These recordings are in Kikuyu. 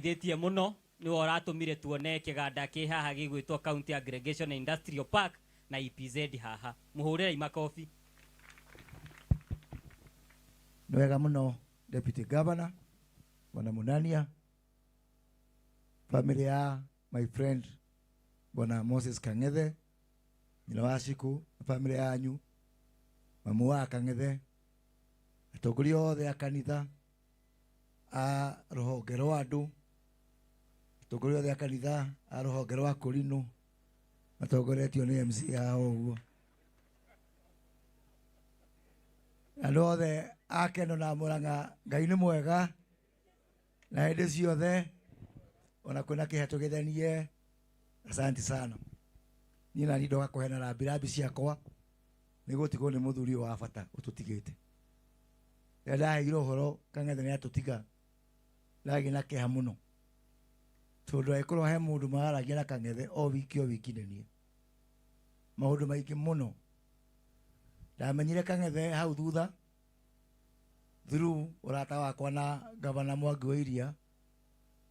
Thĩtie mũno nĩwe ũratũmire tuone kĩganda kĩ haha gĩgwĩtwo County Aggregation Industrial Park na EPZ haha. Mũhũrĩrei makobi. Nĩ wega mũno Deputy Governor Bwana Munania, family ya my friend Bwana Moses Kang'ethe, nyina wa Shiku, na family yanyu, mamu wa Kang'ethe, atongoria othe a kanitha a rũhonge rwa andũ, atongoria othe a kanitha a rũhonge rwa Kũrinũ matongoretio nĩ MC haha ũguo, andũ othe a Keno na Murang'a, Ngai nĩ mwega na hĩndĩ ciothe, ona kwĩna kĩeha tũgethenie. Asante sana. Niĩ nani ndoka kũheana rambirambi ciakwa nĩ gũtigwo nĩ mũthuri ũyũ wa bata ũtũtigĩte. Rĩrĩa ndaheire ũhoro Kang'ethe nĩ atũtiga, ndagĩa na kĩeha mũno, tondũ angĩkorwo he mũndũ mararagia na Kang'ethe o wiki o wiki nĩ niĩ, maũndũ maingĩ mũno. Ndamenyire Kang'ethe hau thutha through ũrata wakwa na Gavana Mwangi wa Iria,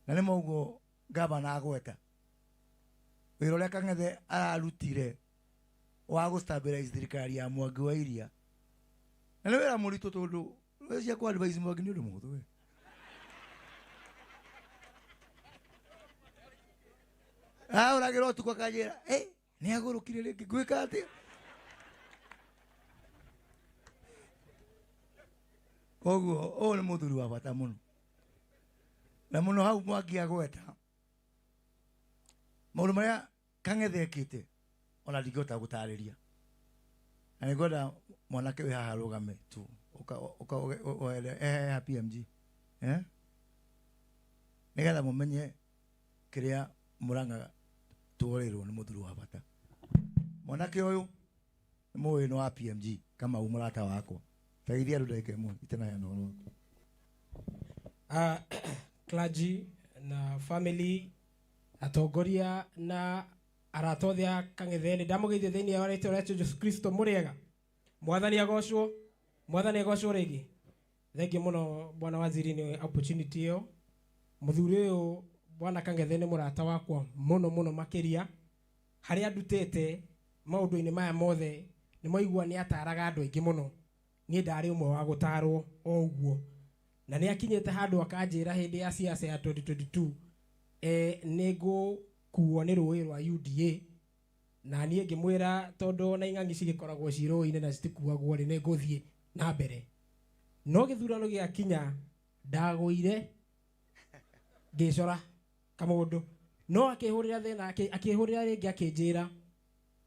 na nĩ ũguo Gavana agweta wĩra ũrĩa Kang'ethe ararutire wa gũ stabilize thirikari ya Mwangi wa Iria, na nĩ wĩra mũritũ tondũ cia kũ advise Mwangi nĩ ũndũ mũhũthũ we. Ahũragĩra ũtukũ akanjĩra, "Ĩ, nĩ agũrũkire rĩngĩ, ngwĩka atĩa?" Koguo ũyũ nĩ mũthuri wa bata mũno, na mũno hau Mwangi agweta maũndũ marĩa Kang'ethe ekĩte ona ndingĩhota gũtarĩria, na nĩngwenda mwanake wĩ haha arũgame tu ehe PMG, eh? Nĩgetha mũmenye kĩrĩa Murang'a tuorĩrwo nĩ mũthuri wa bata. Mwanake ũyũ nĩ mũĩ nĩ wa PMG kama u mũrata wakwa. Teithia andũ ndagĩka ĩmwe itanaheana ũhoro wakwa. Clergy na family, atongoria na arata othe a Kang'ethe, nĩ ndamũgeithia thĩinĩ wa rĩtwa rĩa Jesu Kristo. Mũrĩega, mwathani agocwo, mwathani agocwo rĩngĩ. Thengiũ mũno bwana waziri nĩ opportunity ĩyo. Mũthuri ũyũ bwana Kang'ethe nĩ mũrata wakwa mũno mũno makĩria. Harĩa ndutĩte maũndũ-inĩ maya mothe nĩ mwaigua nĩ ataraga andũ aingĩ mũno. Niĩ ndarĩ ũmwe wa gũtarwo o ũguo, na nĩ akinyĩte handũ akanjĩra hĩndĩ ya siasa ya 2022 nĩ ngũkuo nĩ rũĩ rwa UDA, na niĩ ngĩmwĩra tondũ ona ing'ang'i cigĩkoragwo ci rũĩ-inĩ na citikuagwo rĩ, nĩ ngũthiĩ na mbere. No gĩthurano gĩakinya ndagũire ngĩcora kamũndũ, no akĩhũrĩra thĩna, akĩhũrĩra rĩngĩ akĩnjĩra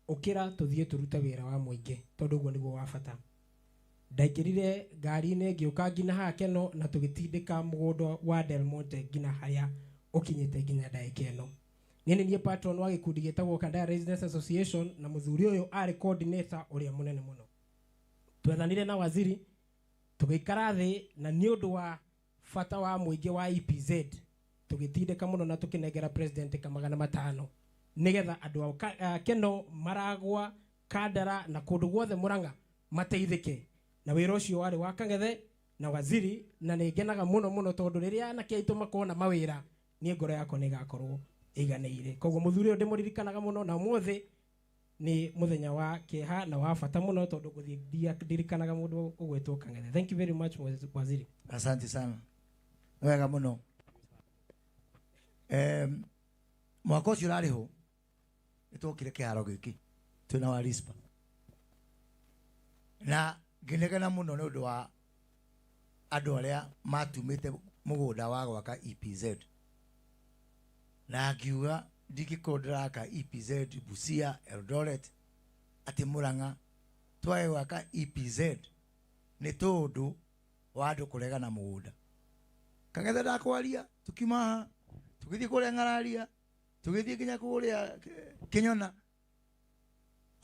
ũkĩra tũthiĩ tũrute wĩra wa mũingĩ tondũ ũguo nĩguo wa bata. Ndaingĩrire ngari-inĩ ngĩũka nginya haha Keno na tũgĩtindĩka mũgũnda wa Del Monte nginya harĩa ũkinyĩte nginya ndagĩka ĩno. Niĩ nĩ niĩ patron wa gĩkundi gĩtagwo Kandara Residents Association, na mũthuri ũyũ arĩ coordinator ũrĩa mũnene mũno. Twethanire na waziri tũgĩikara thĩ, na nĩ ũndũ wa bata wa mũingĩ wa EPZ tũgĩtindĩka mũno na tũkĩnengera president ka 500 nĩgetha andũ a Keno, Maragwa, Kandara na kũndũ guothe Murang'a mateithĩke. Na wĩra ũcio warĩ wa Kang'ethe na waziri, na nĩ ngenaga mũno mũno tondũ rĩrĩa anake aitũ makona mawĩra niĩ ngoro yakwa nĩ ĩgakorwo ĩiganĩire. Koguo mũthuri ũyũ ndĩmũririkanaga mũno, na ũmũthĩ nĩ mũthenya wa kĩeha na wa bata mũno tondũ ngũthiĩ ndirikanaga mũndũ ũgwĩtwo Kang'ethe. Thank you very much waziri. Asante sana. Nĩ wega mũno. Mwaka ũcio ũrarĩ ho nĩ twokire kĩharo gĩkĩ twĩna wa Rispa, na ngĩnegena mũno nĩ ũndũ wa andũ arĩa matumĩte mũgũnda wa gwaka EPZ, na ngiuga ndingĩkorwo ndĩraka EPZ Busia, Eldoret, atĩ Murang'a twage gwaka EPZ nĩ tondũ wa andũ kũregana mũgũnda. Kang'ethe ndakwaria, tukiuma haha tũgĩthiĩ kũrĩa Ng'araria, tũgĩthiĩ nginya kũrĩa Kĩnyona.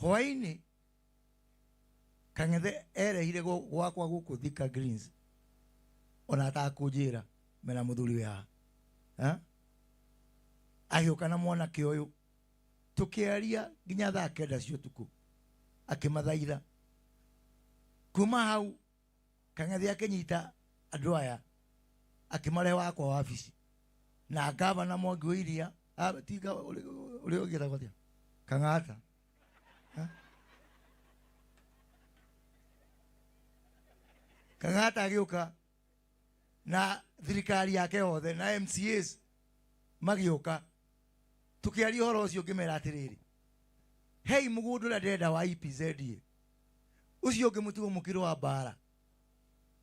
Hwaĩ-inĩ Kang'ethe erehire gwakwa gũkũ Thika Greens, ona atakũnjĩra mena mũthuri wĩ haha. Agĩũka na mwanake ũyũ tũkĩaria nginya thaa 9 cia ũtukũ, akĩmathaitha. Kuma hau Kang'ethe akĩnyita andũ aya akĩmarehe wakwa wabici. Na gavana Mwangi wa Iria, tiga ũrĩa ũngĩtagwo atĩa? Kang'ata. Kang'ata agĩũka na thirikari yake yothe na MCAs magĩũka, tũkĩaria ũhoro ũcio ngĩmera atĩrĩrĩ, hei mũgũnda ũrĩa ndĩrenda wa EPZ ĩ, ũcio ũngĩ mũtigwo mũkĩro wa mbara,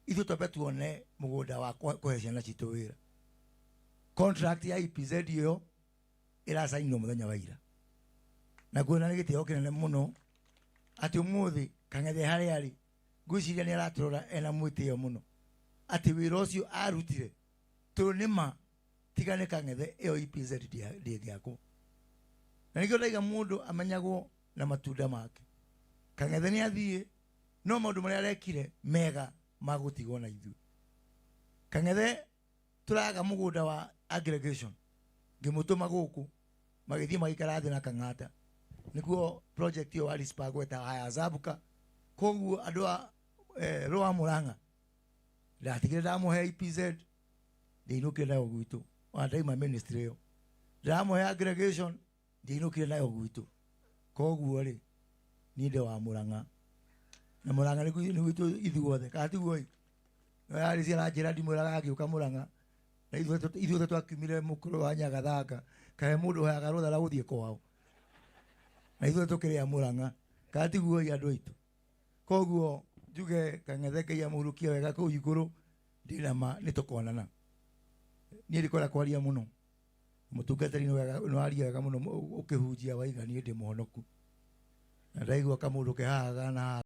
ithuĩ twambe tuone mũgũnda wa kũhe ciana citũ wĩra. Contract ya EPZ ĩyo ĩracainwo mũthenya wa ira, na kuona nĩ gĩtĩo kĩnene mũno atĩ ũmũthĩ Kang'ethe harĩa arĩ ngwĩciria nĩ aratũrora ena mwĩtĩo mũno atĩ wĩra ũcio arutire tondũ nĩ ma tiga nĩ Kang'ethe ĩyo EPZ ndĩngĩakwo. Na nĩkĩo ndaiga mũndũ amenyagwo na matunda make. Kang'ethe nĩ athiĩ no maũndũ marĩa arekire mega magũtigwo na ithuĩ. Kang'ethe tũraga mũgũnda wa aggregation ngĩmũtũma gũkũ magĩthiĩ magĩikara thĩ na Kang'ata, nĩguo project ĩyo wa Rispa gweta haya Zabuka. Koguo andũ a Rũa Mũrang'a ndatigire ndamũhe EPZ ndĩinũkire nayo gwitũ, ona ndaima ministry ĩyo ndĩramũhe aggregation ndĩinũkire nayo gwitũ. Koguo rĩ niĩ ndĩ wa Mũrang'a na Mũrang'a nĩ gwitũ ithuothe, kana tiguo ĩ? No yarĩ ciaranjĩra ndimwĩraga agĩũka Mũrang'a na ithuothe twakiumire mũkũrũ wa Nyagathanga, kahe mũndũ ũheaga rũtha rwa gũthiĩ kwao na ithuothe tũkĩrĩa Mũrang'a, kana tiguo ĩ andũ aitũ? Koguo njuge Kang'ethe Ngai amũhurukie wega kũu igũrũ, ndĩna ma nĩ tũkonana. Niĩ ndikwenda kwaria mũno, mũtungatĩri nĩ waria wega mũno ũkĩhunjia waiga niĩ ndĩ mũhonoku, na ndaigua kamũndũ ke haha na haha.